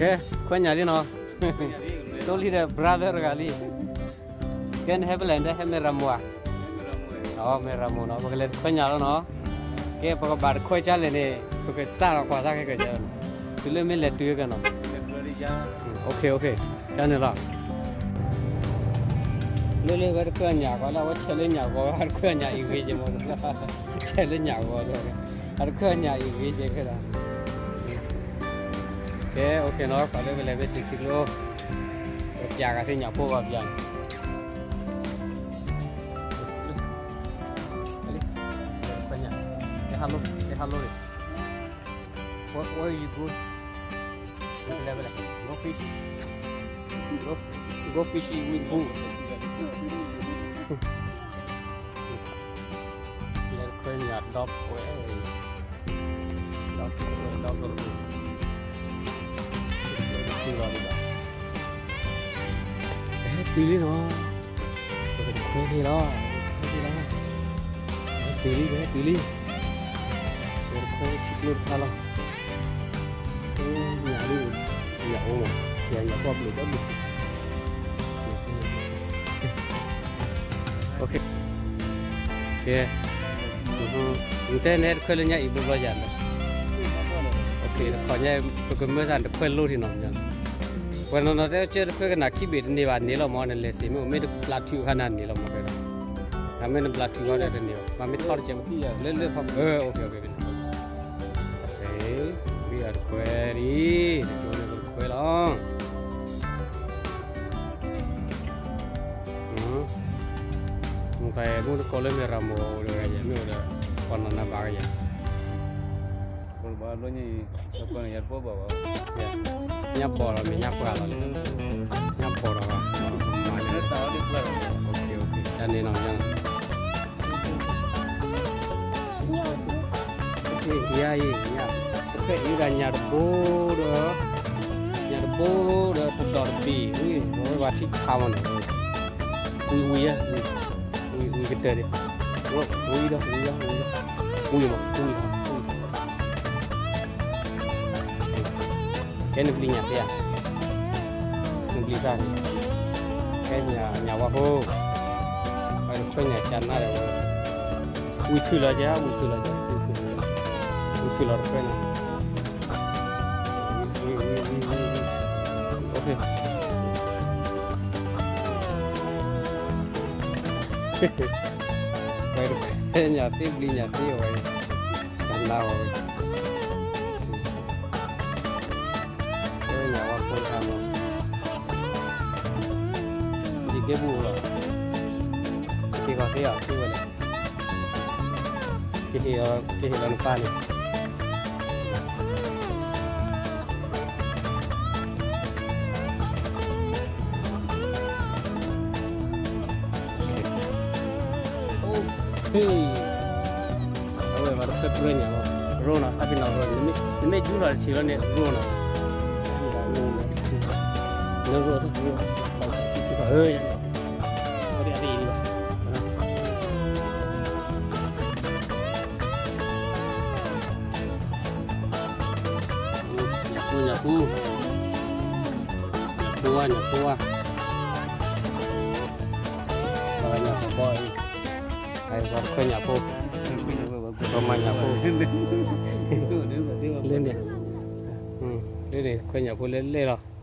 ကဲ, ခွဲညၣ်လံနီၤ, တိလံဒီး brother တဂၤလံ. ကဲ နဟဲဖဲလဲၣ်, နဟဲမဲၢ်ရမိၢ်ဧါ. အမဲၢ်ရမိၢ်နီၤ, ပကလဲၤတခွဲညၣ်လီၤနီၤ. ကဲ ပကဘၣ်တခွဲကၢ်လဲၣ်န့ၣ် ပကစးထီၣ်ကွၢ်သးခဲကၢ်ကၢ်, တုၤလၢမ့ၢ်လဲၤတုၤကဲနီၤ. ကဲန့ၣ်လီၤ. လၢလၢဝဲတခွဲညၣ်ဂီၤလၢ အဝဲဆဲးလၢညၣ်ဂီၤ, တခွဲညၣ်အံၤဂ့ၤကဲမး, ဆဲးလၢညၣ်ဂီၤဒီး, အတခွဲညၣ်အံၤဂ့ၤကဲခဲဒၣ်. ကဲ OK နီၤ, ပှၤလၢပလဲၤဖဲစံးဆံကျိ, ပပျးဂၤသ့ၣ်ညၣ်ဖိဂီၤပျးန့ၣ်. ဟဲဟးလိ, ဟဲဟးလိန့ၣ်. What, where you go? Go fish. Go, go fishing with who? လဲၤခွဲညၣ်ဒီးဝဲ, ဒီးဝဲ, ဒီးဝဲ, တုၤလီၤဒံးဘၣ်. ဟဲတုၤလံနီၤ, ပကတခွဲလီၤ, တခွဲလီၤ, ဟဲတုၤလံ, ဟဲတုၤလံ, ပကတခွဲထံကျိတခါလီၤ. ညၣ်လံ, ညၣ်အိၣ်မး, ညၣ်ကွၢ်ဘျုးဒီဘျုး. OK, ကဲ, နတဲနဲတခွဲလၢညါအံၤဘျီဘျီယၤနီၤ. OK, တခီညါ ပကမၢသးတခွဲလိထံနီၤ. ပှၤနီၤနီၤတဲကၢတခွဲကနၣ်ခံဘ့ၣ်တန့ၢ်ဘၣ်န့ၣ်လီၤမး, နလဲၤစ့ၢ်မ့ၢ်အိၣ်မ့ၢ်တဘျးထုးအခါန့ၣ်န့ၢ်လီၤမး, ကဲဒီး, မ့ၢ်နဘျးထုးဃီဒီးတန့ၢ်ဘၣ်, မ့ၢ်ထီတကဲးမး, လၢလၢဖီ, OK, OK, ဝံၤအတခွဲလံ, တကၠိန့ၣ်ပတခွဲလီၤ. မ့ၢ်တကိးလၢမဲၢ်ရမိၢ်အိၣ်ဒီးဂၤယဲၢ်မ့ၢ်အိၣ်ဒီး, ပှၤနီၢ်နၤဘၣ်ဂၤယဲၢ်, ညၣ်ဘီၣ်လီၤမ့ၢ်ညၣ်ပှၢ်လီၤလဲၣ်, ညၣ်ဘီၣ်လီၤဘၣ်, တၢ်န့ၣ်နီၤ, ယၤအံၤ, တဖျၢၣ်အံၤဒၣ်ညၣ်တဘိဒီး, ညၣ်တဘိဒီးတဒီးတဘ့ၣ်, ဝဲဘၣ်ထံဆးမးန့ၣ်, ဝံၤဝံၤဧါ, ဝံၤကတၢၢ်ဒံး, ဝံၤဒီး, ဝံၤဒီး, ဝံၤဒီး, ဝံၤမး, ဝံၤဒီး, ဝံၤ ကဲနဘျံးညၣ်သ့ဧါ, နဘျံးသၣ်န့ၣ်, ကဲညၣ်ဝါဖိ, ဝဲတခွဲညၣ်ကၢ်နါဒီးဝဲ, ဝံၤထုးလီၤကဲ, ဝံၤထုးလီၤကဲ, ဝံၤထုးလီၤ, ဝံၤထုးလီၤတခွဲန့ၣ်, ဝံၤ, ဝံၤ, ဝံၤ, ဝံၤ, ဝံၤ, OK. ဝဲတခွဲညၣ်သ့ဘျံးညၣ်သ့ဝဲ, ကၢ်နါဝဲ, ဝဲညၣ်ဝါဖိတခါမး, ဒ်ကဲပူၤလီၤ, က့ၤကီၢ်သ့အီၤသ့ဝဲလဲၣ်, ကဟ့ၣ်လီၤ, ကဟ့ၣ်လီၤနပၢ်န့ၣ်. အဝဲမၤတဖျၢၣ်ပြၢညၣ်လီၤ, ရိနီၤ, အကနီၤရိ, နမ့ၢ်ယူၤထီၣ်တထံၣ်လီၤန့ၣ် ရိနီၤ, နရိ, နရိ, အၢ, အဝဲဒၣ်အံၤဘၣ်. ညၣ်ဖိ, ညၣ်ဖိ, ညၣ်ဖိဝါ, ညၣ်ဖိဝါ, ပှၤညၣ်ဖိဘီအံၤ, ပှၤတခွဲညၣ်ဖိ, ပှၤမၤညၣ်ဖိ, လၢန့ၣ်, လၢန့ၣ် ခွဲညၣ်ဖိလဲၣ်လဲၣ်လီၤ.